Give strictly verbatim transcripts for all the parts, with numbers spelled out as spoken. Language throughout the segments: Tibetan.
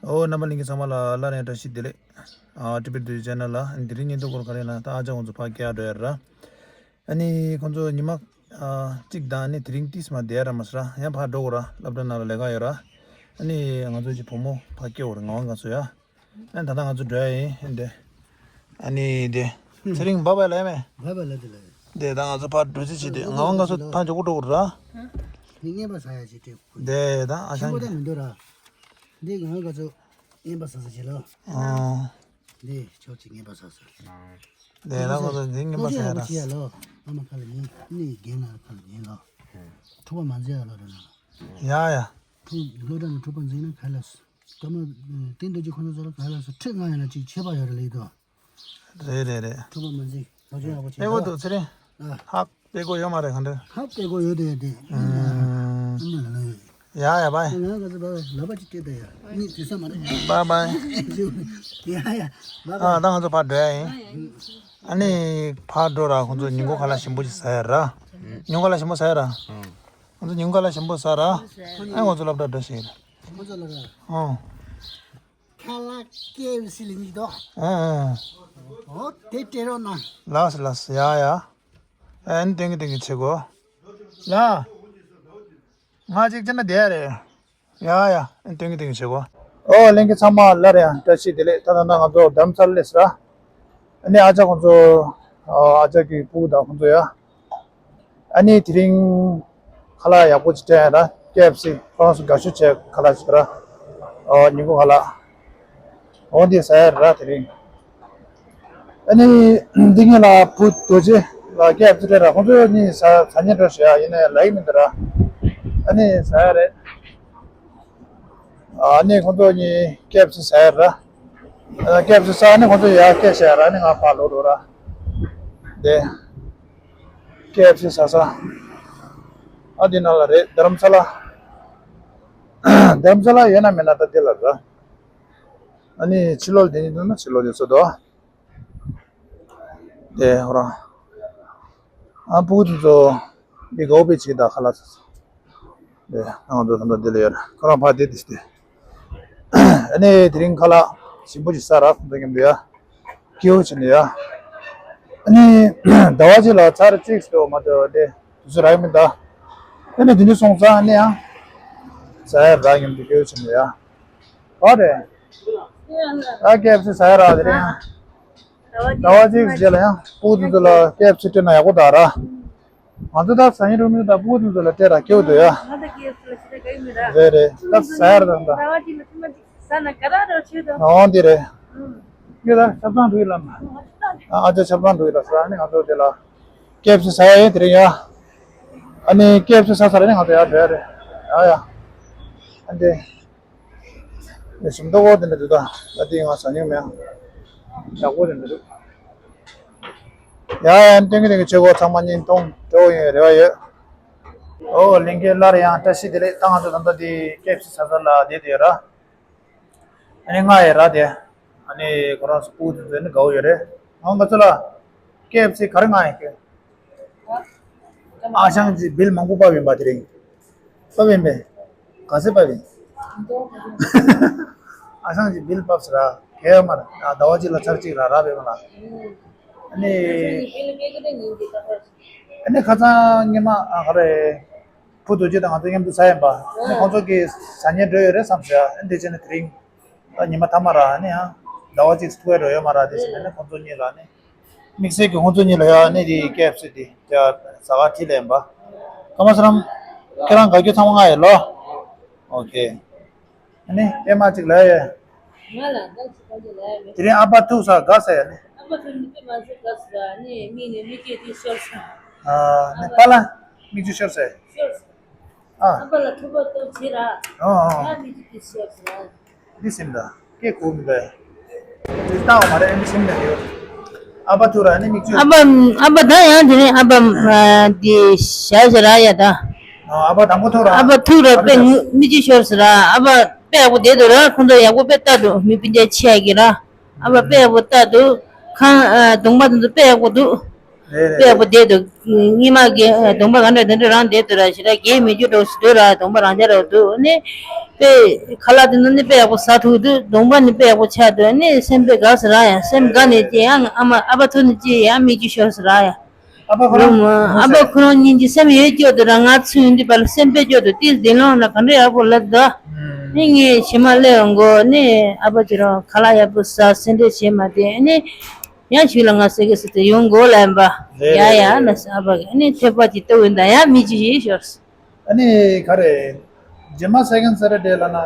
ཨོ། རྣམ་པ་ལྷན་རྒྱས་ཚང་མ་ལ་སླར་ཡང་བཀྲ་ཤིས་བདེ་ལེགས། ཨ། ཊི་བི་བདུད་ཅེ་ནལ་ལ། དེ་རིང་ཉིན་ཐོ་སྐོར་ག་རེ་ན། ད་ཨ་ཅག་ཁོང་ཚོ་ཕར་སྐྱེལ་འགྲོ་ཡ་ར། ཨ་ནི་ཁོང་ཚོ་ཉི་མ་ཨ་གཅིག་དང་ཨ་ནི་དེ་རིང་ཏིས་མ་བསྡད་ཡ་ར་མ་ཟེར་ར། ཡང་ཕར་འགྲོ་དགོས་ར། སློབ་གྲྭ་ནང་ལ་ལས་ཀ་ཡོད་ར། ཨ་ནི་ང་ཚོ་གཅིག་བུ་མོ་ཕར་སྐྱེལ་དགོས་ར། ངག་དབང་དགའ་མཚོ་ཡ། ཨ་ནི་ད་ལྟ་ང་ཚོ་འགྲོ་ཡ་ཡིན། ཨ་ནི་དེ། ཨ་ནི་དེ། ཚེ་རིང་བཱའི་བཱའི་ལབ་ཡ་མེད། བཱའི་བཱའི་ལབ་དེ་ལབ་ཡ། དེ་ད་ང་ཚོ་ཕར་འགྲོ་རྩིས་བྱེད་དེ། ངག་དབང་དགའ་མཚོ་ཕར་མགྱོགས་པོ་འགྲོ་དགོས་ར། ནི་རྔན་པ་ཟ་ཡ་ཅིག་སྤྲད་དགོས། དེ་ད་ཨ་ཆང་ཆེན་པོ་ད་མི་འདུག་ར། འདི་ང་དགའ་མཚོ་རྔན་པ་ཟ་ས་བྱེད་ལོ། ཨ། འདི་ཆོག་ཅིག་རྔན་པ་ཟ་ས། དེ་ད་ང་ཚོ་འདི་རྔན་པ་ཟ་ཡ་ར། ལོ། ཨ་མ་ཁ་ལ་ཉན། ནི་རྒན་ལགས་ཁ་ལ་ཉན་ལོ། འཁྲུག་པ་མ་འཛིན་ཡ་ལོ་ར་ན། ཡ་ཡ། འཁྲུག་སློབ་གྲྭ་ནས་འཁྲུག་པ་འཛིན་ན་ག་ལ་སུ། ད་མ་བསྟན་རྡོ་རྗེ་ཁོང་ཚོ་ཚོ་ལ་ག་ལ་སུ་ཁྲིད་ང་ཡོད་ན་ཅིག་ཆད་པ་ཡོད་རེད་ལེ་དོ། རེད་རེད་རེད། ཐུབ་པ་མ་འཛིན། ལོ་རྒྱུས་ཡག་པོ་བྱེད། ཨེ་བོ་དོ་ཚེ་རིང་། ཨ། ཧབ་སྤེལ་གོ་ཡོད་མ་རེད་ག་འདྲ། ཧབ་སྤེལ་གོ་ཡོད་དེ་ཡོད་དེ། ཨ་ཨ་ཨ། ཡ་ཡ་བཱའི། ང་ག་ཚོད་བཱའི་བཱའི་ལབ་པ་ཅིག་སྤྲད་དེ་ཡ། གཉིད་དུས་ས་མ་རེད། བཱའི་བཱའི། ཡ་ཡ། བཱའི་ཨ་བཱའི། ད་ང་ཚོ་ཕར་འགྲོ་ཡ་ཡིན། ཨ་ནི་ཕར་འགྲོ་ར། ཁོང་ཚོ་ཉིན་གུང་ཁ་ལག་ཞིམ་པོ་ཞིག་ཟ་ཡ་ར། ཉིན་གུང་ཁ་ལག་ཞིམ་པོ་ཟ་ཡ་ར། ཁོང་ཚོ་ཉིན་གུང་ཁ་ལག་ཞིམ་པོ་ཟ་ར། ཨ་ཁོང་ཚོ་སློབ་གྲྭ་འགྲོ་ཞིག་ར། ཁོང་ཚོ་སློབ་གྲྭ། ཨང་། ཁ་ལག་ཀེ་ཨེཕ་སི་ལ་ཉིད་དོ། ཨ་ཨ། ཨོ་དེ་སྤྲད་རོགས་གནང་། ལགས་སོ་ལགས་སོ། ཡ་ཡ། ཨ་ནི་སྟོན་གི་སྟོན་གི་བྱེད་གོ། ལ། ང་གཅིག་ཅི་ན་བསྡད་རེད། ཡ་ཡ། ཨ་ནི་སྟོན་གི་སྟོན་གི་བྱེད་གོ། ཨོ་ལྷན་རྒྱས་ཚང་མ་སླར་ཡང་བཀྲ་ཤིས་བདེ་ལེགས། ད་ད་ལྟ་ང་ཚོ་རྡ་རམ་ས་ལ་སླེབས་སོང་ར། ཨ་ནི་ཨ་ཅག་ཁོང་ཚོ། ཨ་ཅག་གི་སྤུ་གུ་དང་ཁོང་ཚོ་ཡ། ཨ་ནི་དེ་རིང་ཁ་ལག་ཡག་པོ་ཅིག་སྤྲད་ཡ་ར། ཀེ་ཨེཕ་སི། ཁོ་རང་ཚོ་དགའ་ཤོས་བྱས་ཁ་ལག་ཅིག་ར། ཨོ་ཉིན་གུང་ཁ་ལག། འོ་འདི་ཟ་ཡ་ར་དེ་རིང་། ཨ་ནི་འདི་ངེད་ལ་བུ་རྡོ་རྗེ་ལ་ཀེ་ཨེཕ་སི་སྤྲད་ར། ཁོང་ཚོ་གཉིས་ཟ་ཟ་སྙིང་འདོད་ཤག་ཡ། ཡིན་ན་ཡང་ལབ་ཀྱི་མི་འདུག་ར། ཨ་ནི་ཟ་ཡ་རེད། ཨ་ནི་ཁོང་ཚོ་གཉིས་ཀེ་ཨེཕ་སི་ཟ་ཡ་ར། ཨ་ཀེ་ཨེཕ་སི་ཟ། ཨ་ནི་ཁོང་ཚོ་ཡར་སྐད་བཤད་ཡ་ར། ཨ་ནི་ང་ཕར་ལོག་འགྲོ་ར། དེ་ཀེ་ཨེཕ་སི་ཟ་ས། ཨ་འདི་ནང་ལ་རེད། རྡ་རམ་ས་ལ། རྡ་རམ་ས་ལ་ཡོད་ན་མེད་ན་ད་འདི་ལ་ར། ཨ་ནི་ཕྱི་ལོགས་ལ་བསྡད་སྙིང་འདོད་ན་ཕྱི་ལོགས་ལ་བསྡད་ཆོག་འདུག་དེ་ཁོ་རང་། ཨ་སྤུ་གུ་དེ་ཚོ་འདི་དགའ་པོ་དཔེ་བྱེད་ད་ཁ་ལག་ཟ་ས། དེ་ང་ཚོ་ད་ལྟ་འདི་ལ་ཡོད་རེད། ཁོ་རང་ཕར་བསྡད་དེ་སྟེ། ཨ་ནི་དེ་རིང་ཁ་ལག་ཞིམ་པོ་ཞིག་ཟ་ར། ཁོང་ཚོ་མཉམ་དུ་ཡ། སྐྱིད་པོ་བྱས་ནས་ཡ། ཨ་ནི་ཟླ་བ་གཅིག་ལ་ཚར་གཅིག་ཙམ་མ་གཏོགས་དེ་དུས་ཚོད་རག་གི་མི་འདུག་ཨ་ནི་དེ་འདྲ་སོང་ཙང་ཨ་ནི་ཡང་ཟ་ཡ་རག་མཉམ་དུ་སྐྱིད་པོ་བྱས་ནས་ཡ། ག་རེ། ད་ཀེ་ཨེཕ་སི་ཟ་ཡ་རག་དེ་རིང་། ཟླ་བ་གཅིག་རྗེས་ལ་ཡང་སྤུ་གུ་དེ་ཚོ་ལ་ཀེ་ཨེཕ་སི་སྤྲད་ན་ཡག་པོ་འདུག་ར། ང་ཚོ་ད་ཟ་ཡིན་རུང་མིན་ད་སྤུ་གུ་དེ་ཚོ་ལ་སྤྲད་ར་སྐྱིད་པོ་འདུག་ཡ། ང་ད་ཀེ་ཨེཕ་སི་ལ་ཞེ་དྲག་དགའ་གི་མེད་ར། རེད་རེད། ད་ཟ་ཡ་ར་ད་ད། ཟླ་བ་གཅིག་ལ་ཐེངས་མ་གཅིག་ཟ་ན་དགའ་ར་རོ་ཆེ་དོ། འོ་འདི་རེད། ཨུམ། ཡོད་ད་ཆབ་གཙང་འགྲོ་ཡི་ལ་མ། ཨ་ཅག་ཆབ་གཙང་འགྲོ་ཡི་ལ་ཟ་ནི་ང་ཚོ་དེ་ལ་ཀེ་ཨེཕ་སི་ཟ་ཡ་ཡིན་དེ་རིང་ཡ། ཨ་ནི་ཀེ་ཨེཕ་སི་ཟ་ས་རེད་ནི་ང་ཚོ་ཡར་འགྲོ་ཡ་རེད། ཡ་ཡ། ཨ་འདི། ཞིམ་མདོག་པོ་དེ་འདྲ་འདུག་ད། ད་ལྟའི་ང་ཟ་མྱོང་མེད། ཡག་པོ་དེ་འདྲ་འདུག་ཡ་ཡ། སྟོན་གི་སྟོན་གི་བྱེད་སྒོ་ཚང་མ་བརྙན་ཐུང་སྤྲོ་ཡོང་བའི་རེ་བ་ཡོད། ཨོ་ལྷན་རྒྱས་སླར་ཡང་བཀྲ་ཤིས་བདེ་ལེགས། ད་ང་ཚོ་ད་ལྟ་འདི་ཀེ་ཨེཕ་སི་ཟ་ས་ལ་བསྡད་དེ་ཡོད་ར། ཨ་ནི་ང་ཡི་ར་དེ། ཨ་ནི་ཁོ་རང་ཚོ་སྤུ་གུ་དེ་ཚོ་ནི་དགའ་བོ་ཡོད་རེད། ཨང་ག་ཚོད་ལ། ཀེ་ཨེཕ་སི་ག་རེ་ང་ཡི་ཀེ། ཨ་ཞང་གིས་བིལ་མང་པོ་ཕབ་ཡིན་པ་དེ་རིང་། ཕབ་ཡིན་པས། ག་ཚོད་ཕབ་ཡིན། ཨ་ཞང་གིས་བིལ་ཕབ་ཟེར་ར། གས་མར་ཟླ་བ་གཅིག་ལ་ཚར་གཅིག་ར་ར་བས་མ་ལ། ཨ་ནི། ཨ་ནི་ཁ་སང་ཉི་མ་ཨ་ག་རེ། བུ་རྡོ་རྗེ་དང་ང་ཚོ་མཉམ་དུ་ཟ་ཡིན་པ། ཨ་ནི་ཁོང་ཚོ་གིས་ཟ་སྙིང་འདོད་ཡོད་རེད་བསམ་ཟེར། ཨ་ནི་དེ་བྱས་ནས་དེ་རིང་། ད་ཉི་མ་མཐའ་མ་ར་ཨ་ནི་ཡང་ཟླ་བ་གཅིག་ཐུག་ཡ་འགྲོ་ཡོད་མ་ར། དེ་བྱས་ནས་ཁོང་ཚོ་གཉིས་ལ་ཨ་ནི། དམིགས་བསལ་གྱི་ཁོང་ཚོ་གཉིས་ལ་ཡ་ཨ་ནི་དེ་ཀེ་ཨེཕ་སི་དེ་ཡ་ཟ་ག་ཁྲིད་ལེན་པ། ཀརྨ་ཚེ་རིང་། ཁྱེད་རང་དགའ་སྐྱོ་ཚང་མ་ང་ཡི་ལོ། ཨོ་ཁེ། ཨ་ནི་ཨེ་མ་གཅིག་ལ་ཡ། ང་ལ་ད་ཅི་ག་ཅི་ལ་ཡ་མེད། དེ་རིང་ཨ་ཕ་ཐུག་ས་དགའ་ས་ཡ་ནི། ཨ་ཕ་ཐུག་ནི་དཔེ་མ་ཟད་དགའ་ས་ནི་མིག་ནས་མིག་སྐྱེས་དེ་ཤོར་ས། ཨ་ནི་པཱ་ལགས་མིག་ཆུ་ཤོར་ས་ཡ། ཤོར་ས། ཨ། ཨ་ཕ་ལ་ཐུག་པ་ཏོག་བྱེད་ར། ཨོ་ཨོ། ང་མིག་ཆུ་དེ་ཤོར་ས། འདི་སེམས་དང་སྐད་གོ་མི་འདུག་ཨེ། འདི་ལྟ་བ་མ་རེད་ཨེ། འདི་སེམས་ལ་ཡོད། ཨ་ཕ་ཐུག་ར་ནི་མིག་ཆུ། ཨ་ཕ། ཨ་ཕ་ད་ཡང་དེ་ནས་ཨ་ཕ་འདི་ཞག་ཞག་ར་ཡ་ད། ཨ་ཕ་དང་པོ་ཐུག་ར། ཨ་ཕ་ཐུག་ར་ཨ་ཕ་དཔེ་ཐུག་མིག་ཆུ་ཤོར་ས་ར། ཨ་ཕ་དཔེ་ཡག་པོ་བསྡད་འདུག་ར། ཁོང་ཚོ་ཡག་པོ་དཔེ་ལྟ་འདུག་མི་སྤུན་ཀྱག་ཆེ་ཡ་གི་ར། ཨ་ཕ་དཔེ་ཡག་པོ་ལྟ་འདུག་ཁང་གདོང་པ་དེ་ཚོ་དཔེ་ཡག་པོ་འདུག་རེད། རེད། དཔེ་ཡག་པོ་བསྡད་འདུག་སྔོན་མ་གི་གདོང་པ་ག་འདྲ་དེ་འདྲ་རང་བསྡད་འདུག་ར། ཞེ་དྲག་རྒས་མི་རྒྱུ་འདྲ་བོ་ཞིག་འདུག་ར། གདོང་པ་རང་འཇགས་འདྲ་བོ་འདུག་ནི་དཔེ་ཁ་ལག་དེ་ཚོ་ནི་དཔེ་ཡག་པོ་ཟ་ཐུབ་འདུག་གདོང་པ་ནི་དཔེ་ཡག་པོ་ཆགས་འདུག་ནི་སེམས་དཔེ་དགའ་སོང་ར། ཡ་སེམས་དགའ་ནས་ཅི་ཡང་ཨ་མ་ཨ་ཕ་ཐུག་ནས་ཅི་ཡང་མིག་ཆུ་ཤོར་སོང་ར། ཡ། ཨ་ཕ་ཁོ་རང་། ཨ་ཕ་ཁོ་རང་གཉིས་ཀྱི་སེམས་ཡོད་སྐྱོ་འདུག་ར། ང་ཚོ་ཡོང་དུས་པ་ལ་སེམས་དཔེ་སྐྱོ་འདུག་ཏིལ་དེ་ལོང་ལ་ག་འདྲ་ཡག་པོ་ལབ་འདུག་ནི་ངས་ཕྱི་མ་སླེབས་འོང་གོ་ནི་ཨ་ཕ་ཁྱེད་རང་ཁ་ལག་ཡག་པོ་ཟ་སེམས་ཁྲལ་བྱེད་མ་དེ་ནི། ཡང་ཞིག་ལ་ང་སེ་གེ་སི་ཏི་ཡོང་དགོས་ལབ་པ། རེད། ཡ་རེད། ཡ་རེད། ལ་ས་ཨ་ཕ་གི་ཨ་ནི་ཐེབས་པ་ཅིག་ལྟ་བུ་འདའ་ཡ་མི་ཅི་ཞིག་ཤོར། ཨ་ནི་ག་རེ། རྗེས་མ་སེ་ཀེན་སེ་ཊར་ཌེ་ལ་ན་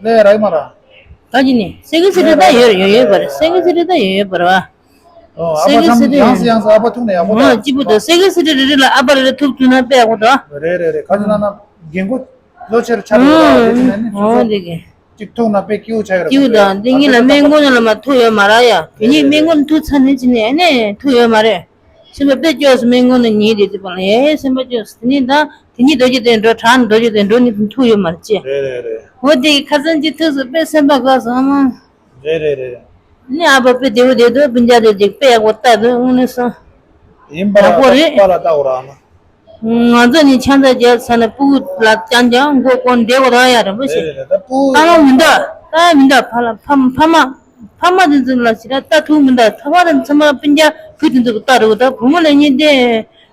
ལས་རག་མ་ར། ད་ཅི་ནི་སེ་གེ་སི་ཏི་ད་ཡོད་ཡོད་ཡོད་པ་རེད། སེ་གེ་སི་ཏི་ད་ཡོད་ཡོད་པ་རེད་བ། ཨོ་ཨ་སེ་གེ་སི་ཏི་ཡང་སེ་ཡང་སེ་ཨ་ཕ་ཐུག་ནས་ཡག་པོ་ཨོ་ད་གཅིག་པུ་ད་སེ་གེ་སི་ཏི་རེ་རེ་ལ་ཨ་ཕ་རེ་རེ་ཐུག་ཐུག་ན་དཔེ་ཡག་པོ་ད། རེད་རེད་རེད། ཁ་ཅིག་ན་ན་རྒན་གོ་ལོ་ཆེར་ཆགས་འགྲོ་བ་དེ་ཅི་ནས་ནི་ཨོ་དེ་གི་གཅིག་ཐུག་ན་དཔེ་སྐྱིད་པོ་ཆགས་ཡོད་ར། སྐྱིད་པོ་དང་དེ་ཉིད་ལ་སྨན་ཁང་ནང་ལ་མ་ཐུག་ཡོད་མ་རེད་ཡ། དེ་ཉིད་སྨན་ཁང་ནང་ཐུག་ཚར་ནས་ཅི་ནས་ཨ་ནི་ཐུག་ཡོད་མ་རེད། སེམས་པ་དཔེ་སྐྱོ་སོང་། སྨན་ཁང་ནང་ཉལ་བསྡད་དུས་པ་ལ་ཡ་སེམས་པ་སྐྱོ་སོང་། དེ་ནས་ད་དེ་ཉིད་རྡོ་རྗེ་གདན་འགྲོ་དྲག་ནས་རྡོ་རྗེ་གདན་འགྲོ་ནས་ཐུག་ཡོད་མ་རེད་ཅེ། རེད་རེད་རེད། འོ་དེ་ཁ་སང་ཅི་ཐུག་སོང་། དཔེ་སེམས་པ་དགའ་སོང་ཨ་མ། རེད་རེད་རེད། ནི་ཨ་ཕ་དཔེ་བདེ་པོ་བསྡད་འདུག་སྤུན་ཀྱག་དེ་ཅིག་དཔེ་ཡག་པོ་ལྟ་འདུག་དངོས་གནས་སོང་། ཡིན་པ་ཡག་པོ་རེད། པ་ལ་ལྟ་འོ་ར་ཨ་མ། ང་ཚོ་ནི་ཆང་ས་རྒྱག་ས་ནས་སྤུ་གུ་ལ་ཅང་ཅང་མགོ་སྐོར་འདྲེ་བོ་ར་ཡ་ར་མོ་ཞེས། རེད་རེད། ད་སྤུ་ལྟ་ལོང་མི་འདུག་ལྟ་མི་འདུག་ཕ་ལ་ཕ་ཕ་མ་ཕ་མ་དེ་ཚོ་ལ་ཞེ་དྲག་ལྟ་ཐུབ་མི་འདུག་ཕ་མ་དེ་ཚང་མ་སྤུན་ཀྱག་བུ་དེ་ཚོ་གི་ལྟ་རུ་ད་བུ་མོ་ལ་ཉིན་དེ་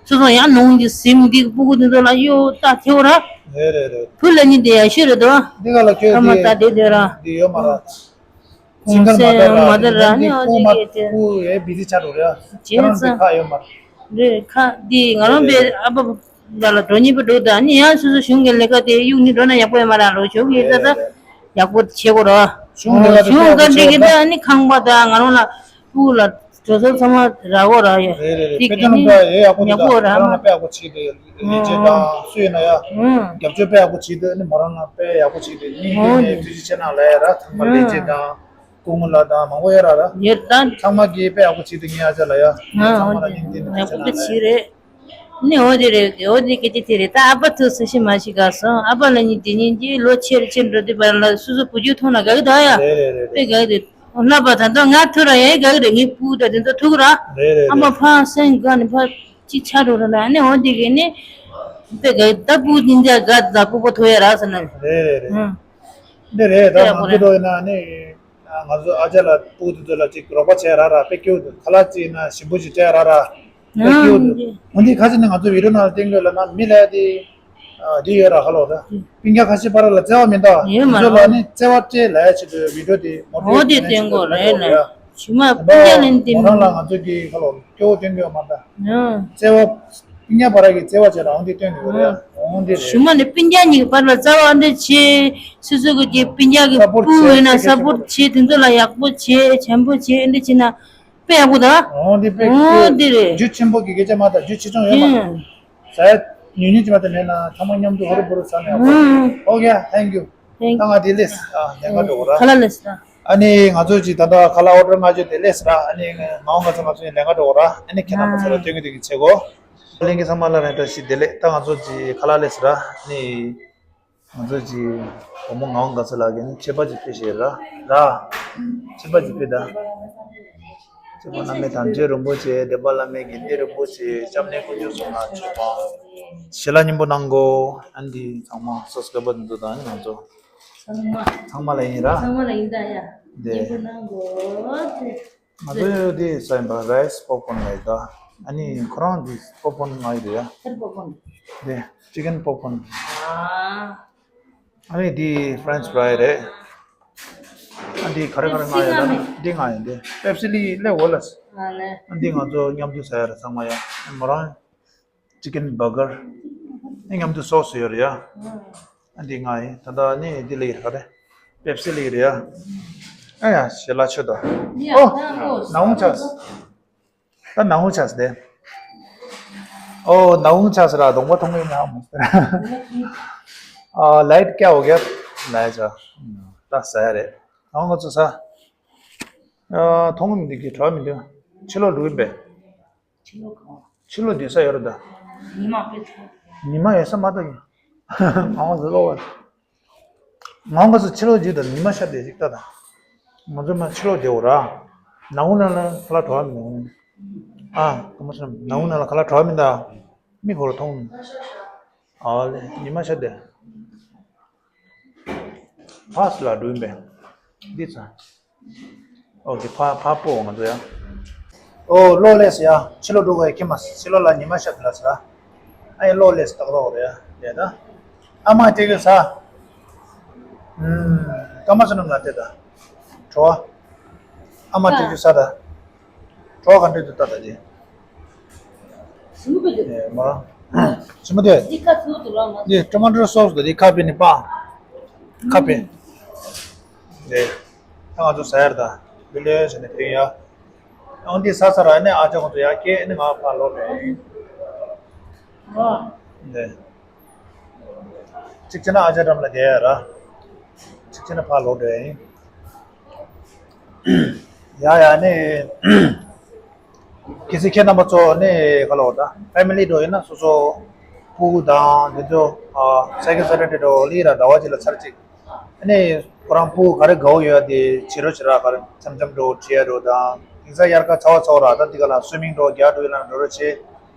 སོ་སོ་ཡང་ནང་གི་གཟིམ་འདི་སྤུ་གུ་དེ་ཚོ་ལ་གཡོ་ལྟ་ཐེའོ་ར། རེད་རེད་རེད། བུ་ལ་ཉིན་དེ་ཡ་ཤོད་རེད་དོ། འདི་ག་ལ་ཁྱོད་ཕ་མ་ལྟ་དེ་དེ་ར། འདི་ཡོད་མ་ར། ཚིག་མཁན་མ་དར་ར་མ་དར་ར་ནི་ཨ་ནི་ཁོ་མ་ཁུ་ཡེ་བི་ཟི་ཆགས་འགྲོ་རེད། ཁྱེད་རང་ཚོ་ཁ་ཡོད་མ་རེད། ཁ་འདི་ང་རང་པའི་ཨ་ཕ་ལ་ལ་འགྲོ་ཉིན་པ་འགྲོ་ད་ནི་ཡང་སོ་སོ་གཞུང་གི་ལས་ཀ་དེ་གཡུག་ནི་འགྲོ་ན་ཡག་པོ་ཡོད་མ་རེད་ལོ། གཞུང་གི་ད་ད་ཡག་པོ་བྱེད་དགོས་ར། གཞུང་ལས་ཀ་དེ་གཞུང་བཀའ་འདྲི་གི་ད་ནི་ཁང་པ་ད་ང་རང་ལ་སྤུ་ལ་གྲོ་སོ་ཚང་མ་ར་གོ་ར་ཡོད། རེད་རེད་རེད། དེ་དཔེ་གི་ཆ་ནི་ནང་ད་ཡེ་ཡག་པོ་ཡག་པོ་ར་ད་ང་རང་ལ་དཔེ་ཡག་པོ་བྱེད་དེ་ལས་བྱེད་དང་སུ་ཡིན་ན་ཡ་རྒྱབ་སྐྱོར་དཔེ་ཡག་པོ་བྱེད་དེ་ནི་མོ་རང་ལ་དཔེ་ཡག་པོ་བྱེད་དེ་ནི་ཡིན་ནས་ཐུགས་རྗེ་ཆེ་ན་ལ་ཡ་ར་ཐང་པ་ལས་བྱེད་དང་། སྐུ་ངོ་ལགས་དང་མང་པོ་ཡོད་ར་ལ། ཡོད་ད། ཚང་མ་གིས་དཔེ་ཡག་པོ་བྱེད་དུ་ངའི་ཨ་ཅག་ལ་ཡ། ང་ཚང་མ་ལ་སྙིང་འདི་ནས་ཡག་པོ་ཅི་ནས་བྱེད་རེད། ནི་འོ་དེ་རེད། འོ་དེ་སྐད་ཆ་དེ་རེད། ད་ཨ་ཕ་ཐུག་སུ་ཤི་མ་ཤི་ག་སོང་། ཨ་ཕ་ལ་ཉིན་དེ་ཉིན་གྱི་ལོ་ཆེར་ཆེར་འགྲོ་དུས་བར་ལ་སུ་སུ་བུ་རྒྱུད་མཐོང་ན་དགའ་གི་འདུག་ཡ། རེད་རེད་རེད། དཔེ་དགའ་གི་འདུག་ལབ་པ་ད་ལྟ་ང་ཐུག་ར་ཡ་དགའ་གི་རེད། ངའི་སྤུ་གུ་ད་དེ་ཚོ་ཐུག་ར། རེད་རེད་ཨ་མ་རེད། ཕ་སེམས་དགའ་ནས་ཕ་ཅི་ཆ་འགྲོ་ར་ན་ནི་འོ་དེ་གི་ནི། དཔེ་དགའ་གི་ད་སྤུ་གུ་དེ་འདྲ་དགའ་ད་སྤུ་གུ་ཐུག་ཡ་ར་ཟེར་ན། རེད་རེད་རེད། ཧུམ། འདི་རེད། ད་དཔེ་ཡག་པོ་ང་ཚོ་རེད། འགྲོ་ཡིན་ན་ནི། ང་ཚོ་ཨ་ཅག་ལ་སྤུ་གུ་དེ་ཚོ་ལ་ཅིག་རོགས་པ་བྱས་ར་ར་དཔེ་སྐྱིད་པོ་འདུག་ཁ་ལག་ཅིག་ན་ཞིམ་པོ་ཞིག་སྤྲད་ར་ར་དཔེ་སྐྱིད་པོ་འདུག་ཨང་། འོན་ཏེ་ཁ་ཅིག་ནི་ང་ཚོ་བི་ཌིའོ་ནང་ལ་བསྟན་དགོས་ལབ་ན་མི་ལ་དེ་འདི་ཡོད་ར་ཧ་ལོ་ར། སྤུན་ཀྱག་ཁ་ཤས་བར་ལ་བརྩེ་བ་མི་འདུག་ཡོད་མ་ང་ཚོ་ལ་རེད། ནི་བརྩེ་བ་སྤྲད་ལབ་ཡ་ཆེད་དུ་བི་ཌིའོ་དེ་མོ་འོ་ཊི་ཝེ་ཊི་དེ་བྱས་ནས་བསྟན་ཅིག་དགོས་ལབ་རེད་ཡོད་ནི། ར། ཞུ་མ་ད་སྤུན་ཀྱག་ལ་ནི་དེ་མོ་རང་ལ་ང་ཚོ་གི་ཧ་ལོ་སྐྱོ་བོ་སྟོན་གྱི་ཡོད་མ་རེད། ཨང་། བརྩེ་བ། སྤུན་ཀྱག་བར་གྱི་བརྩེ་བ་བྱས་ན་འོང་དེ་སྟོན་གྱི་ཡོད་རེད། ཨང་། འོང་དེ་རེད། ཞུ་མ་ནི་སྤུན་ཀྱག་གཉིས་ཀྱི་བར་ལ་བརྩེ་བ་འདྲ་བྱེད། སོ་སོ་གི་སྤུན་ཀྱག་གི་སཔོར་ཊི་བྱེད། སྤུ་ཡོད་ན་སྤོར་ཊི་བྱེད་དེ་ཚོ་ལ་ཡག་པོ་བྱེད། བྱམས་པོ་བྱེད། འདི་བྱེད་ན་དཔེ་ཡག་པོ་ད། འོང་དེ་དཔེ་འོང་དེ་རེད། རྒྱུ་ཆེན་པོ་གི་སྐད་ཆ་མ་ད་རྒྱུ་ཆེ་ཆུང་ཡོད་མ་རེད། ཨང་། ཟ་ཡ་ཉུང་ཉུང་ཅིག་མ་ད་མེད་ན་ཚང་མ་མཉམ་དུ་ཧོ་རུ་བུ་རུ་ཟ་ན་ཡག་པོ། ཨང་། ཨོ་ཀེ། ཐེང་ཀྱུ། ད་ང་དེ་ལས་ཨ་ལས་ཀ་འགྲོ་གོ་ར། ཁ་ལག་ལས་ད། ཨ་ནི་ང་ཚོ་ཅིག་ད་ལྟ་ཁ་ལག་ཨོ་ཌར་མ་བྱོས་དེ་ལས་ར། ཨ་ནི་ང་འོང་ག་ཚོ་ང་ཚོ་ལས་ཀ་འགྲོ་གོ་ར། ཨ་ནི་ཁྱེད་རང་ང་ཚོ་ལ་སྟོན་གི་སྟོན་གི་ཆེ་གོ། ལྷན་རྒྱས་ཚང་མ་ལ་རེ་བཀྲ་ཤིས་བདེ་ལེགས། ད་ང་ཚོ་ཅིག་ཁ་ལག་ལས་ར། ཨ་ནི་ང་ཚོ་ཅིག་བུ་མོ་ངག་དབང་དགའ་ཚལ་ལགས་ཀྱིས་ནི་མཆོད་པ་ཅིག་ཕུལ་ཞེས་ར། ར། མཆོད་པ་ཅིག་ཕུལ་ད། མཆོད་པ་བླ་མེད་དམ་ཆོས་རིན་པོ་ཆེ། འདོད་པ་བླ་མེད་དགེ་འདུན་རིན་པོ་ཆེ། སྐྱབས་གནས་དཀོན་མཆོག་གསུམ་ལ་མཆོད་པ། ཞལ་ལག་སྙིང་པོ་གནང་གོ། ཨ་ནི་ཚང་མ་སབ་སི་ཀ་རའི་བར་འདུག་ད་ནི་ང་ཚོ་ཚང་མ་ཚང་མ་ལ་ཡིན་ར། ཚང་མ་ལ་ཡིན་ད་ཡ། འདི་སྙིང་པོ་གནང་གོ། ང་ཚོ་འདི་ཟ་ཡིན་པ་རའི་སི་པོབ་ཀོན་ལ་ཡིན་ད། ཨ་ནི་ཁོ་རང་འདི་པོབ་ཀོན་མངགས་ཡོད་རེད་ཡ། ཁར་པོབ་ཀོན། འདི་ཅི་ཀན་པོབ་ཀོན། ཨ། ཨ་ནི་འདི་ཕ་རེན་ཆི་ཕ་རའི་རེད། ཨ་འདི་ག་རེ་ག་རེ་མངགས་ཡོད་ལབ་ན་འདི་མངགས་ཡོད་འདི། པེབ་སི་ལི་ལེ་འོ་ལ། ཨ་ལེ། ཨ་འདི་ང་ཚོ་མཉམ་དུ་ཟ་ཡ་རེད་ཚང་མ་ཡ། མོ་རང་ཅི་ཀན་བར་གར། ཨ་མཉམ་དུ་སོ་སི་ཡོད་རེད་ཡ། ཨ་འདི་མངགས་ཡིན། ད་ལྟ་ནི་འདི་ལེ་ཡིན་ག་རེ། པེབ་སི་ལེ་ཡིན་རེད་ཡ། ཨ་ཡ་ཞེ་ལ་ཆོད་ད། ཡ་ཨོ། ད་ཨོ་ནག་འོང་ཆགས། ད་ནང་ཧུ་ཆགས་ཏེ། ཨོ་ནང་ཧུ་ཆགས་ཟེར་ར་གདོང་པ་མཐོང་གི་ཡིན་ན་མོ། ཨ་ལའིཊ་ཀྱ་འོ་གེ་ལའིཊ་ཆ། ད་ཟ་ཡ་རེད། ནང་ང་ཚོ་ཟ། ཨ་མཐོང་གི་མི་འདུག་གི་གྲོགས་མི་འདུག་ཕྱི་ལོགས་འགྲོ་གི་ཡིན་པས། ཕྱི་ལོགས་གང་། ཕྱི་ལོགས་སྡོད་ས་ཡོད་རེད་ད། ཉི་མ་དཔེ་ཚ། ཉི་མ་ཡོད་ས་མ་ད་གི། ང་ཚོ་ལོག་བ། ང་ག་ཚོད་ཕྱི་ལོགས་བརྒྱུད་དང་ཉི་མ་ཤར་བསྡད་ཅིག་ལྟ་དང་། ང་ཚོ་མ་ཕྱི་ལོགས་བསྡད་འོ་ར། ནང་ན་ལ་ཁ་ལག་དོ་བ་མི་འོང་། ཨ། ཀརྨ་བསོད་ནམས་ནང་ན་ལ་ཁ་ལག་གྲོགས་མི་འདའ། མིག་ཧོར་མཐོང་། ཨ་ལེ། ཉི་མ་ཤར་ཏེ། ཕ་སི་ལ་འགྲོ་ཡིན་པས། འདི་ཚ། ཨོ་ཀེ། ཕ་ཕ་སྤོ་ང་ཚོ་ཡ། ཨོ་གློག་ལས་ཡ། ཕྱི་ལོགས་འགྲོ་དགོས་ཡ་ཁྱེད་མ་ཕྱི་ལོགས་ལ་ཉི་མ་ཤར་ཏེ་ལ་ཚ། ཨ་ཡ་གློག་ལས་སྟག་རོགས་རེད་ཡ། ལས་ད། ཨ་མ་སྟེར་གི་ས། ཨུམ། ཀརྨ་བསོད་ནམས་ལ་སྟེར་ད། བྲོ་བ། ཨ་མ་སྟེར་གི་ས་ད། བྲོ་བ་ག་འདྲས་འདུག་ལྟ་ད་དེ། ཞིམ་པོ་འདུག་ཨེ་མ། ཞིམ་པོ་འདུག་འདི་ཁ་ཚུར་དུ་ལོག་མ། འདི་ཊོ་མ་ཊོ་སོ་སི་དང་འདི་ཁ་པེ་ནི་པ། ཁ་པེ། འདི། ད་ང་ཚོ་ཟ་ཡར་ད། འདི་ལོས་བྱས་ནས་ཕན་ཡ། ཨང་འདི་ཟ་ཚར་ཨ་ནི་ཨ་ཅག་ཁོང་ཚོ་ཡར་སྐྱེལ་ཨ་ནི་ང་ཕར་ལོག་རེད། འདི། གཅིག་བྱས་ན་ཨ་ཅག་འགྲམ་ལ་བསྡད་ཡ་ར། གཅིག་བྱས་ན་ཕར་ལོག་འགྲོ་ཡ་ཡིན། ཡ་ཡ་ནི། གལ་སྲིད་ཁྱེད་རྣམ་པ་ཚོ་ནི་ག་ལ་འོ་ད་ཕེ་མི་ལི་འགྲོ་ཡིན་ན་སོ་སོ་ཕྲུ་གུ་དང་འདི་ཚོ་ཨ་སེ་ཀན་སེ་ཊར་ཌེ་འགྲོ་ལི་ར་ཟླ་བ་གཅིག་ལ་ཚར་གཅིག་ཨ་ནི་ཁོ་རང་ཕྲུ་གུ་ག་རེ་དགའ་བོ་ཡོད་དེ་བྱེད་རོགས་བྱེད་ར། ག་རེ་འཆམ་འཆམ་འགྲོ་བྲིས་ཡ་འགྲོ་དང་དེང་སང་དབྱར་ཁ་ཚ་བ་ཚ་བ་ར་ད་འདི་ག་ལ་སུའི་མིང་འགྲོ་རྒྱག་འགྲོ་ཡིན་ན་འགྲོ་རོགས་བྱེད།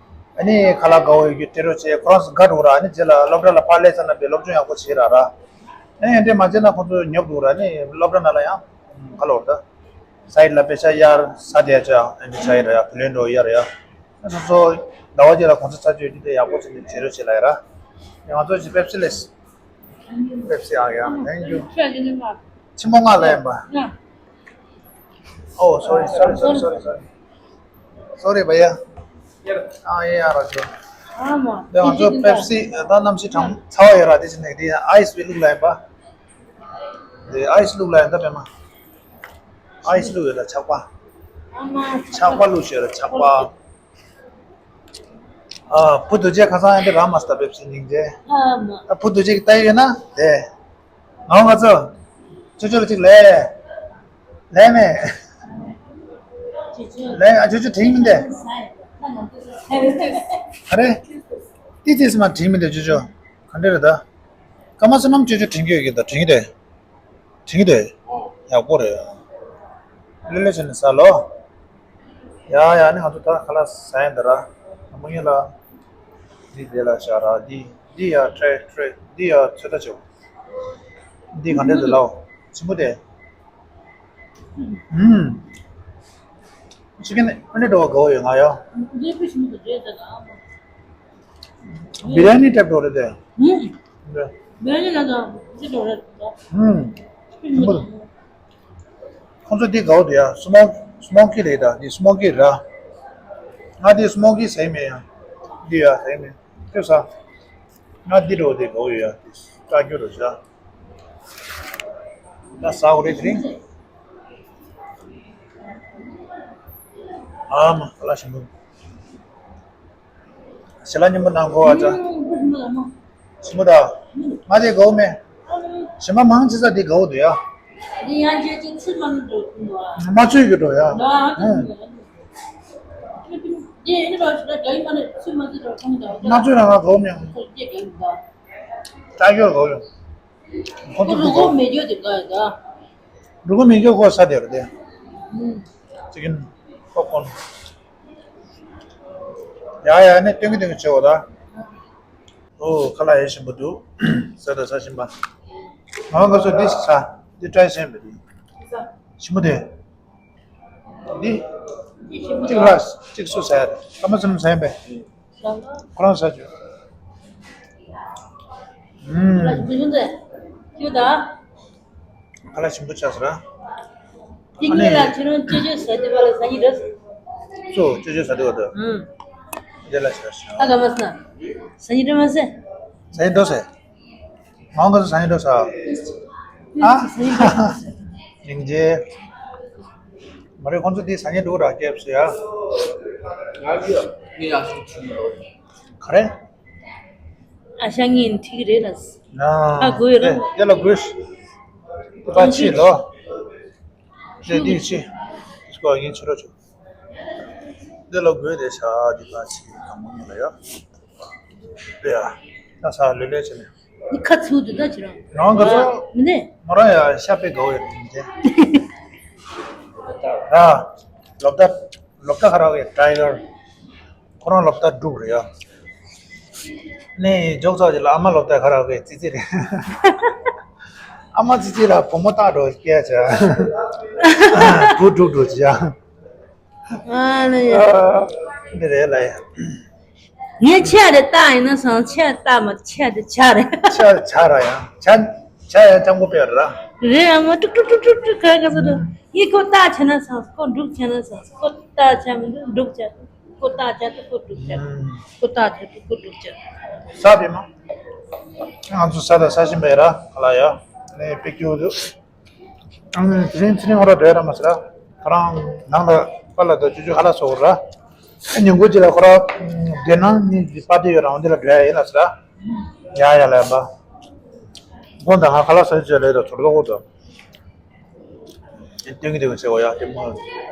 ཨ་ནི་ཁ་ལག་དགའ་བོ་ཡོད་རྒྱུ་སྟེར་རོགས་བྱེད། ཁོ་རང་ཚོ་དགའ་འགྲོ་ར། ཨ་ནི་རྗེས་ལ་སློབ་གྲྭ་ལ་ཕར་སླེབས་ཚར་ན་པའི་སློབ་སྦྱོང་ཡག་པོ་བྱེད་ར་ར། ཨ་ནི་འདྲེ་མ་བྱེད་ན་ཁོ་ཚོ་ཉོབ་འགྲོ་ར། ཨ་ནི་སློབ་གྲྭ་ནང་ལ་ཡང་ག་ལ་འོ་ད། སའིཌ་ལ་པེ་ཤ་གཡར་ས་དེ་ཡ་ཆ་ཨ་ནི་ཆ་ཡི་ར་ཡ་བུ་ལོན་འགྲོ་ཡར་ཡ། ཨ་སོ་སོ་ཟླ་བ་གཅིག་ལ་གོང་ས་ཚ་བཅོས་རྒྱུ་དེ་ཡག་པོ་བྱས་ནས་བྱེད་རོགས་བྱེད་ལ་ཡ་ར། ཡ་ང་ཚོ་ཅི་པེབ་སི་ལེས། པེབ་སི་ཨ་ཡ། Thank you. ཆིམ་པོ་ང་ལ་ཡིན་པ། Oh, sorry, sorry, sorry, sorry, sorry. Sorry, भैया. ཨ་ཡ་ར་ཅོ། ཨ་མ། དེ་ང་ཚོ་པེབ་སི་ད་གནམ་གཤིས་གྲང་ཚ་བ་ཡོད་ར། དེ་ཅི་ནས་དེ་ཨའི་སི་བི་བླུགས་ལ་ཡིན་པ། དེ་ཨའི་སི་བླུགས་ལ་ཡིན་ད་པད་མ། ཨའི་སི་བླུགས་ཡོད་ད་ཆག་པ། ཨ་མ། ཆག་པ་བླུགས་ཤོད་ར་ཆག་པ། ཨ་བུ་དུ་ཅེ་ཁ་སང་ཡང་དེ་ར་མ་སྟ་པེབ་སི་སྙིང་རྗེ། ཨ་མ། ད་བུ་དུ་ཅེ་གི་ལྟ་ཡོད་ན་དེ། ང་ང་ཚོ། ཅོ་ཅོ་ལ་གཅིག་ལས། ལས་མེད། ལས་ཨ་ཅོ་ཅོ་དྲིང་མི་འདེ། ཨ་རེ། ཏི་ཏི་སི་མ་དྲིང་མི་འདེ་ཅོ་ཅོ། ག་འདྲ་རེད་ད། ཀརྨ་བསོད་ནམས་ཅོ་ཅོ་དྲིང་གི་ཡོད་ཀྱི་ད་དྲིང་གི་འདེ། དྲིང་གི་འདེ། ཡག་པོ་རེད། ལེ་ལེ་བྱས་ནས་ཟ་ལོ། ཡ་ཡ་ནི་ང་ཚོ་ད་ཁ་ལག་ཟ་ཡ་འདི་ར། དང་པོ་ཉིད་ལ། འདི་དེ་ལ་བཞག་ར་འདི། འདི་ཡ་ཁྲེ་ཁྲེ་འདི་ཡ་ཚོད་ལྟ་བྱེད། འདི་ག་འདྲས་འདུག་ལའོ། ཆེན་པོ་དེ། ཨུམ། ཅི་ཀན་ཨ་ནི་འགྲོ་བ་དགའ་བོ་ཡོད་ང་ཡ། འདི་ཕུ་ཞིམ་པོ་རེད་ད་ལ། བི་རི་ཡ་ནི་ཊའིབ་འགྲོ་རེད་དེ། ཨུམ། འདི། བི་རི་ཡ་ནི་ལ་དང་འདི་འགྲོ་རེད་ད། ཨུམ། ཆེན་པོ་དེ། ཁོང་ཚོ་འདི་དགའ་བོ་འདུག་ཡ། སི་མོག་སི་མོག་གི་རེད་ད། འདི་སི་མོག་གི་ར། ང་འདི་སི་མོག་གི་ཟ་ཡི་མེད་ཡ། འདི་ཡ་ཟ་ཡི་མེད། ཁྱོད་ཟ། ང་འདི་འགྲོ་འདི་དགའ་བོ་ཡོད་ཡ། འདི་སྐྲ་རྒྱུ་རུ་བཞག་ད་ཟ་འོ་རེད་དེ་རིང་། ཨ་མ་ཁ་ལག་ཞིམ་པོ། ཞལ་ལག་མཉམ་པོ་གནང་གོ་ཨ་ཅག་ཞིམ་པོ་ད། ང་དེ་དགའ་བོ་མེད། ཞིམ་པ་མང་ཆེ་ས་དེ་དགའ་བོ་འདུག་ཡ། དེ་ཡང་ཅི་ཅི་ཚུལ་མ་འདུག་འདུག་ཨ། མ་ཚོད་ཀྱི་འགྲོ་ཡ། ཨ། ཨ། དེ་ཡིན་རོགས་ཞིག་ལ་དགའ་ཡི་མ་ནས་ཚུལ་མ་འདུག་འགྲོ་ཁོང་དང་། མ་ཚོད་རང་ང་དགའ་བོ་མེད། ཁོ་སྐྱེ་དགའ་ཡི་འདུག་ད་ཡོད་དགའ་བོ་ཡོད། ཁོ་ཁོང་ཚོ་རུ་དགའ་གོ་བོ་མེད་རྒྱུ་དེ་དགའ་ཡི་འདུག་རུ་གོ་མེད་རྒྱུ་ཁོ་ས་དེ་རུ་དེ། ཨུ། ཅི་གིན། པོབ་ཀོན། ཡ་ཡ་ནི་སྟོན་གི་སྟོན་གི་བྱེད་འོ་ད། ཨོ་ཁ་ལག་ཡེ་ཞིམ་པོ་འདུག་ཟ་དང་ཟ་བཞིན་པ། ང་ང་ཚོ་འདི་ཞིག་ཟ། འདི་ཏྲའི་ཤན་པ་འདི། ཞིམ་པོ་དེ། འདི། གཅིག་ལ་གཅིག་སུ་ཟ་ཡ་རེད། ཀརྨ་བསོད་ནམས་ཟ་ཡིན་པས། ཁོ་རང་ཟ་བྱོས། ཨུམ། ཁ་ལག་ཞིམ་པོ་ཆགས་སོང་ར། དེ་གཉིས་ལ་ཁྱེད་རང་ཅོ་ཅོ་ཟ་དུས་པ་ལ་ཟ་ཉི་འདྲ། ཅོ་ཅོ་ཅོ་ཟ་དུས་པ་འདྲ། ཨུམ། དེ་ལ་ཆགས་སོང་། ཨ་ག་མ་ཟ། ཟ་ཉི་འདྲ་མ་ཟ། ཟ་ཉི་འདྲ་ཟ། ང་ག་ཚོད་ཟ་ཉི་འདྲ་ཟ། ཨ། སྙིང་རྗེ། མ་རེད་ཁོང་ཚོ་དེ་ཟ་ཉི་འདྲ་ར་སྐྱེབས་སུ་ཡ། ང་ཡ་ངའི་ཨ་ཤ་ཆུ་མི་རོ། ག་རེ། ཨ་ཤ་ངན་ཐིག་རེད་ལ། ན། ཨ་དགོས་ར། དེ་ལ་དགོས། ཏི་པ་ཆི་ལོ། ཞེ་དི་ཆི། སྐོ་ཡིན་ཆི་རོ་ཆུ། དེ་ལ་དགོས་དེ་ཤ་དི་པ་ཆི་གང་མོ་ལ་ཡ། དེ་ཡ། ད་ས་ལེ་ལེ་ཆི་ནས། ནི་ཁ་ཚུགས་དུ་ད་ཆི་རང་། རང་ག་ཚོ། མི་ནས། མོ་རང་ཡ་ཤ་པེ་དགའ་བོ་ཡོད་དེ་ཡིན་ཏེ། ར། ལོབ་ད། སློབ་གྲྭ་ཁ་རག་གི་ཌ་རའི་ཝར། ཁོ་རང་སློབ་གྲྭ་དྲུག་རེད་ཡ། ནས་འཇོག་ཚར་རྗེས་ལ་ཨ་མ་སློབ་གྲྭ་ཁ་རག་གི་ཙི་ཙི་རེད། ཨ་མ་ཙི་ཙི་ལ་བུ་མོ་རྟག་འགྲོ་སྐད་ཆ། བུ་དྲུག་འགྲོ་ཅི་ཡ། ཨ་ལ་ཡ། འདི་རེད་ལ་ཡ། ངས་ཆ་རེ་རྟག་ཡིན་ན་སང་ཆ་རྟག་མ་ཆ་རེ་ཆ་རེ། ཆ་ཆ་ར་ཡ། ཆ་ཆ་ཡ་ཅང་གོ་པེ་ར། རེད་ཨ་མ་ཀྲུག་ཀྲུག་ཀྲུག་ཀྲུག་ཀྲུག་ག་ག་ཟེར་ར། ངས་ཁོ་རྟག་བྱས་ན་སང་ཁོ་འབྲུག་བྱས་ན་སང་ཁོ་རྟག་བྱས་མི་འདུག་འབྲུག་བྱས། ཁོ་རྟག་བྱས་ཏེ་ཁོ་འབྲུག་བྱས། ཁོ་རྟག་བྱས་ཏེ་ཁོ་འབྲུག་བྱས། ས་བི་མ། ང་ཚོ་ས་ད་ས་ཞིམ་པ་ཡ་ར་ག་ལ་ཡ། ནས་པེ་ཀྱོ་དུ། ཨང་། ཚེ་རིང་ཚེ་རིང་ཁོ་ར་འགྲོ་ཡ་ར་མ་ཟེར་ར། ཁོ་རང་ནང་ལ་པ་ལ་དོ་ཅུ་ཅུ་ཁ་ལག་ཟ་གོ་ར། ཉིན་གུང་ཅིག་ལ་ཁོ་ར། སྡེ་ནང་ནི་པར་ཏི་ཡོད་ར་འོ་འདི་ལ་འགྲོ་ཡ་ཡིན་ལ་ཟེར་ར། ཡ་ཡ་ལ་ཡ་པ། དགོང་དག་ང་ཁ་ལག་ཟ་ཅེས་ལས་དོ་ཚོར་ལོག་གོ་དོ། སྟོན་གི་སྟོན་གི་ཟེར་བ་ཡ་ལྟད་མོ།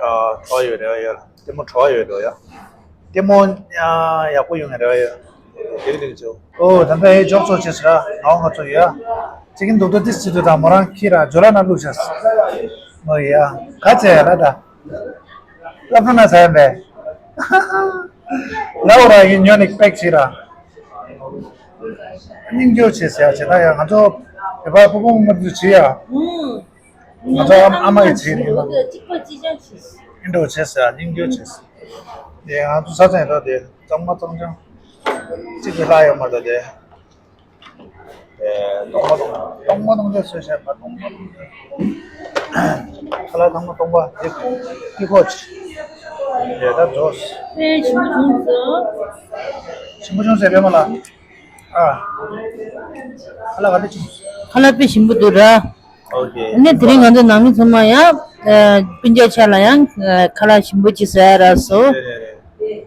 ཨ་གྲོགས་ཡོད་རེ་བ་ཡོད་ལྟད་མོ་གྲོགས་ཡོད་འགྲོ་ཡ། ལྟད་མོ་ཡག་པོ་ཡོང་ངེ་རེ་བ་ཡོད། སྟོན་གི་སྟོན་གི་ཟེར། ཨོ་ད་ལྟ་ཨེ་འཇོག་ཚོ་བྱེད་ཟེར་ར་ང་ང་ཚོ་ཡ། ཅི་གིན་རྡོག་རྡོག་ཏིས་ཅི་དུ་དང་མོ་རང་ཁྱི་ར་ཇོ་ལ་ན་བླུགས་བྱས། མོ་ཡ། ག་ཚད་ཡ་ལ་ད། ལ་ཕུ་ན་ཚ་ཡ་མེད། ལ་འོ་ར་ཡིན་ཉོ་ནི་པེག་ཅི་ར། སྙིང་རྗེ་བྱེད་ཟེར་ཡ་བྱེད་ད་ཡ་ང་ཚོ་བོད་པ་ཕྲུ་གུ་མ་དུ་བྱེད་ཡ། ང་ཚོ་ཨ་མ་ཨ་མ་ཡི་བྱེད་རེད་མ། གཅིག་པ་གཅིག་རྐྱང་བྱེད། སྙིང་རྗེ་བྱེད་ཟེར་ཡ་སྙིང་རྗེ་བྱེད་ཟེར། དེ་ང་ཚོ་ས་ཚན་ར་དེ་གཙང་མ་གཙང་རྐྱང་། གཅིག་གི་ལྷ་ཡོད་མ་རེད་དེ། སྟོང་པ་སྟོང་སྟོང་པ་སྟོང་རྒྱ་སོས་བྱས་པ་སྟོང་པ་སྟོང་རྒྱ། ཁ་ལག་ཚང་མ་སྟོང་པ་འདི་འདི་ཁོ་ཆི། རེད་ད་འགྲོ། དཔེ་ཞིམ་པོ་བྱུང་སོང་། ཞིམ་པོ་བྱུང་ཟེར་པས་མ་ལ། ཨ། ཁ་ལག་ག་འདྲ་བྱུང་། ཁ་ལག་དཔེ་ཞིམ་པོ་འདུག་ར། ཨོ་ཁེ། ནི་དེ་རིང་ང་ཚོ་ནང་མི་ཚང་མ་ཡང་སྤུན་ཀྱག་ཆ་ལ་ཡང་ཁ་ལག་ཞིམ་པོ་ཅིག་ཟ་ཡ་རག་སོང་། རེད་རེད་རེད།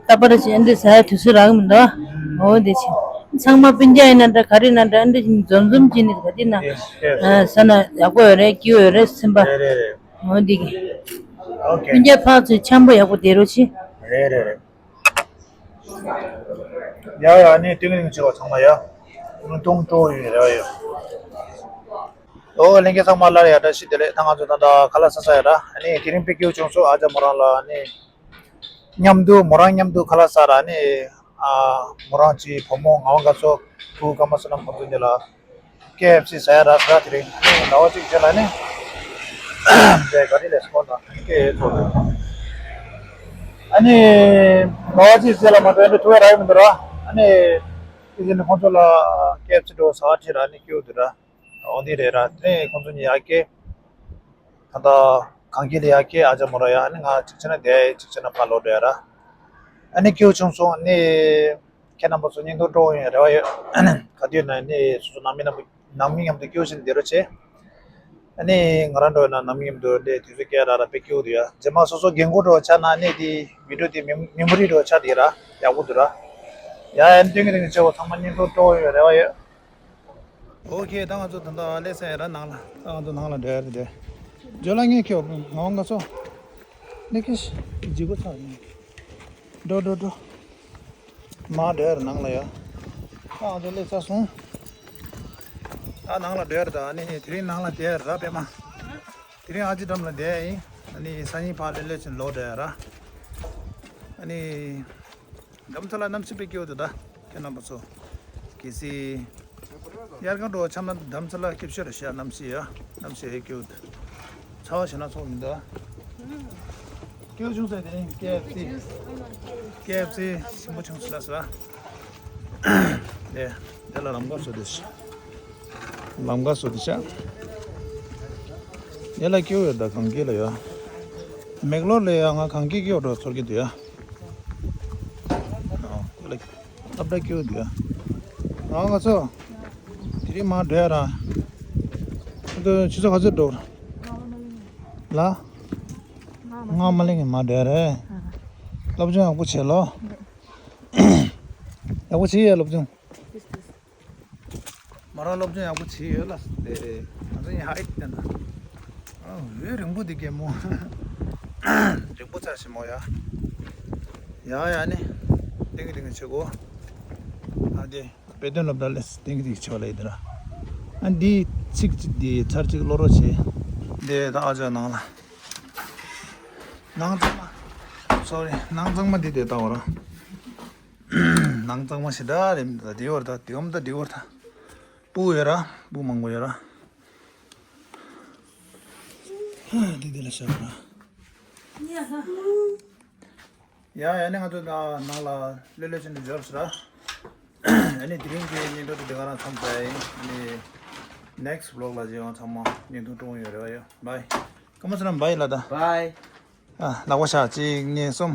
རྟག་པར་ཅིག་ཨ་འདི་ཟ་ཡ་དུས་ཚོད་རག་གི་མི་འདུག་འོ་དེ་ཆེ། ཚང་མ་སྤུན་ཀྱག་ཡིན་ན་འདྲ་ག་རེ་ཡིན་ན་འདྲ་ཨ་འདི་འཛོམས་འཛོམས་བྱས་ནས་ག་དེ་ན། ཡེས་ཡེས། ཟ་ན་ཡག་པོ་ཡོད་རེད་སྐྱིད་པོ་ཡོད་རེད་སེམས་པ། རེད་རེད་རེད། འོ་འདི་གི། ཨོ་ཁེ། སྤུན་ཀྱག་ཕར་ཚུར་འཆམ་པོ་ཡག་པོ་བསྡད་རོགས་བྱེད། རེད་རེད་རེད། ཡ་ཡ་ནི་ཏིང་རིང་བྱེད་པ་ཚང་མ་ཡ། ཨུ་ཏུང་ཀྲོ་ཡོད་རེད་ཡ། ཨོ་ལྷན་རྒྱས་ཚང་མ་སླར་ཡ་བཀྲ་ཤིས་བདེ་ལེགས། ད་ང་ཚོ་ད་ལྟ་ཁ་ལག་ཟ་ས་ཡ་ར་ཨ་ནི་དེ་རིང་པེ་ཀྱོ་བྱུང་སོང་ཨ་ཅག་མོ་རང་ལ་ཨ་ནི། མཉམ་དུ་མོ་རང་མཉམ་དུ་ཁ་ལག་ཟ་ར་ནི། ཨ་མོ་རང་གི་བུ་མོ་ངག་དབང་དགའ་མཚོ་བུ་ཀརྨ་བསོད་ནམས་ཁོང་ཚོ་གཉིས་ལ་ཀེ་ཨེཕ་སི་ཟ་ཡ་རག་ཟེར་ར། དེ་རིང་ཟླ་བ་གཅིག་རྗེས་ལ་ནི་དེ་ག་རེ་ལས་སྐོར་དང་ཀེ་ཨེ་ཚོ་ཨ་ནི་ཟླ་བ་གཅིག་རྗེས་ལ་མ་གཏོགས་ཐུག་ཡ་རག་གི་མི་འདུག་ར། ཨ་ནི་དེ་རྗེས་ནི་ཁོང་ཚོ་ལ་ཀེ་ཨེཕ་སི་འགྲོ་ཟ་བ་ཁྲིད་ར་ནི་སྐྱོ་འདུག་ར། འོ་འདི་རེད་ར། དེ་ནས་ཁོང་ཚོ་གཉིས་ཡར་སྐྱེལ། ད་ལྟ་གངས་སྐྱིད་ལ་ཡར་སྐྱེལ་ཨ་ཅག་མོ་ར་ཡ། ཨ་ནི་ང་གཅིག་བྱས་ན་བསྡད་གཅིག་བྱས་ན་ཕར་ལོག་འགྲོ་ཡ་ར། ཨ་ནི་སྐྱིད་པོ་བྱུང་སོང་། ཨ་ནི་ཁྱེད་རྣམ་པ་ཚོ་བརྙན་ཐུང་སྤྲོ་བོ་ཡོང་རེ་བ་ཡོད། ག་དུས་ན་ཨ་ནི་སོ་སོ་ནང་མི་རྣམས་ནང་མི་མཉམ་དུ་སྐྱིད་པོ་བྱས་ནས་བསྡད་རོགས་བྱེད། ཨ་ནི་ང་རང་འགྲོ་ཡ་ན་ནང་མི་མཉམ་དུ་འདྲེ་དུས་ཚོད་སྐྱེལ་ར་ར་དཔེ་སྐྱིད་པོ་འདུག་ཡ། རྗེས་མ་སོ་སོ་རྒན་རྒོན་འགྲོ་ཆགས་ན་ཨ་ནི་དེ་བི་ཌིའོ་དེ་མེ་མེ་མོ་རི་འགྲོ་ཆགས་དེ་ར་ཡག་པོ་འདུག་ར། ཡ་ཡ་ཨ་ནི་སྟོན་གི་སྟོན་གི་བྱེད་པ་ཚང་མ་བརྙན་ཐུང་སྤྲོ་བོ་ཡོང་རེ་བ་ཡོད། ཨོ་ཁེ། ད་ང་ཚོ་ད་ལྟ་སླེབས་ས་ཡིན་ར་ནང་ལ། ད་ང་ཚོ་ནང་ལ་འགྲོ་ཡ་རེད་དེ། ཇོ་ལ་ངས་ཁྱོད་ང་ང་ཚོ་ནི་ཁེ་ཤི་ཇི་གོ་ཚ་ཡིན། འགྲོ་འགྲོ་འགྲོ། མ་འགྲོ་ཡ་རེད་ནང་ལ་ཡ། ད་ང་ཚོ་སླེབས་ཚར་སོང་། ད་ནང་ལ་འགྲོ་ཡ་རེད། ད་ནི་དེ་རིང་ནང་ལ་བསྡད་ཡ་ར་པད་མ། དེ་རིང་ཨ་ཅེ་འགྲམ་ལ་བསྡད་ཡ་ཡིན། ཨ་ནི་སང་ཉིན་ཕར་ལེ་ལེ་ཕྱིན་ལོག་འགྲོ་ཡ་ར། ཨ་ནི། རྡ་རམ་ས་ལ་གནམ་གཤིས་དཔེ་སྐྱིད་པོ་འདུག་ད། ཁྱེད་རྣམ་པ་ཚོ། གལ་སྲིད། དབྱར་ཁ་འགྲོ་བ་ཆགས་ན་རྡ་རམ་ས་ལ་སྐྱིད་ཤོས་རེད་ཤག་གནམ་གཤིས་ཡ། གནམ་གཤིས་ཧེ་སྐྱིད་པོ་འདུག་ཚ་བ་ཞེ་དྲག་ཚོར་མི་འདུག་སྐྱིད་པོ་བྱུང་ཟེར་དེ་རིང་ཀེ་ཨེཕ་སི། ཀེ་ཨེཕ་སི་ཞིམ་པོ་བྱུང་ཟེར་ལ་ཟེར། དེ། དེ་ལ་ལམ་ཁ་བཟོ་དེ་ཤག་ལམ་ཁ་བཟོ་དེ་ཤག་དེ་ལ་སྐྱིད་པོ་ཡོད་ད་གངས་སྐྱིད་ལ་ཡ། མེག་ལོར་ལ་ཡ་ང་གངས་སྐྱིད་སྐྱིད་པོ་འགྲོ་ཚོར་གྱི་འདུག་ཡ། ཨོ། ཁོ་ལ་སློབ་གྲྭ་སྐྱིད་པོ་འདུག་ཡ། ང་ང་ཚོ་དེ་རིང་མར་འགྲོ་ཡ་ར། ཁོ་ཚོ་ཆུ་ཚོད་ག་ཚོད་འགྲོ་ལ། ང་མ་ལེན་གི་མར་འགྲོ་ཡ་རེད། སློབ་སྦྱོང་ཡག་པོ་བྱེད་ལོ། ཡག་པོ་བྱེད་ཡ་སློབ་སྦྱོང་། མོ་རང་སློབ་སྦྱོང་ཡག་པོ་བྱས་ཡོད་ལ། དེ་ང་ཚོ་ཡང་ཧ་ཨེ་བསྟན་ན། ཨ་འོད་རིང་པོ་འདི་གད་མོ། རིང་པོ་ཚར་ཞིག་མོ་ཡ། ཡ་ཡ་ནི། ཏིང་ཏིང་བྱེད་གོ་ཨ་དེ་དཔེ་སྟོན་སློབ་གྲྭ་ལས་ཏིང་ཏིང་བྱེད་པ་ལ་ཡི་དེ་ར། ཨ་འདི་ཚིག་ཅིག་འདི་ཚར་གཅིག་ཀློག་རོགས་བྱེད། འདི་ད་ཨ་ཅག་ནང་ལ། ནང་ཚང་མ། སོ་རི། ནང་གཙང་མ་འདི་དེ་ལྟ་བ་ར། ནང་གཙང་མ་ཞེ་དྲག་རེད། འདི་བར་ད་དེ་འོམ་ད་འདི་བར་ད། སྤུ་ཡོད་ར། སྤུ་མང་པོ་ཡོད་ར། ཧ། འདི་འདི་ལ་ཤར་ར། ཡ་ཡ་ནི་ང་ཚོ་ད་ནང་ལ་ལོས་ལོས་ཅན་དུ་འབྱོར་སོང་ར། ཨ་ནི་དེ་རིང་གི་བརྙན་ཐུང་དེ་འདི་ག་རང་མཚམས་བཞག་ཡིན། ཨ་ནི་next vlog ལ་མཇལ་ཡོང་། ཚང་མ་བརྙན་ཐུང་སྤྲོ་པོ་ཡོད་རེད་བ། ཡ་བྷའི། སྐར་མ་ཚོ་རང་བྷའི་ལ་ད། བྷའི། ཨ་ལག་པ་བཞག་གཅིག་གཉིས་གསུམ།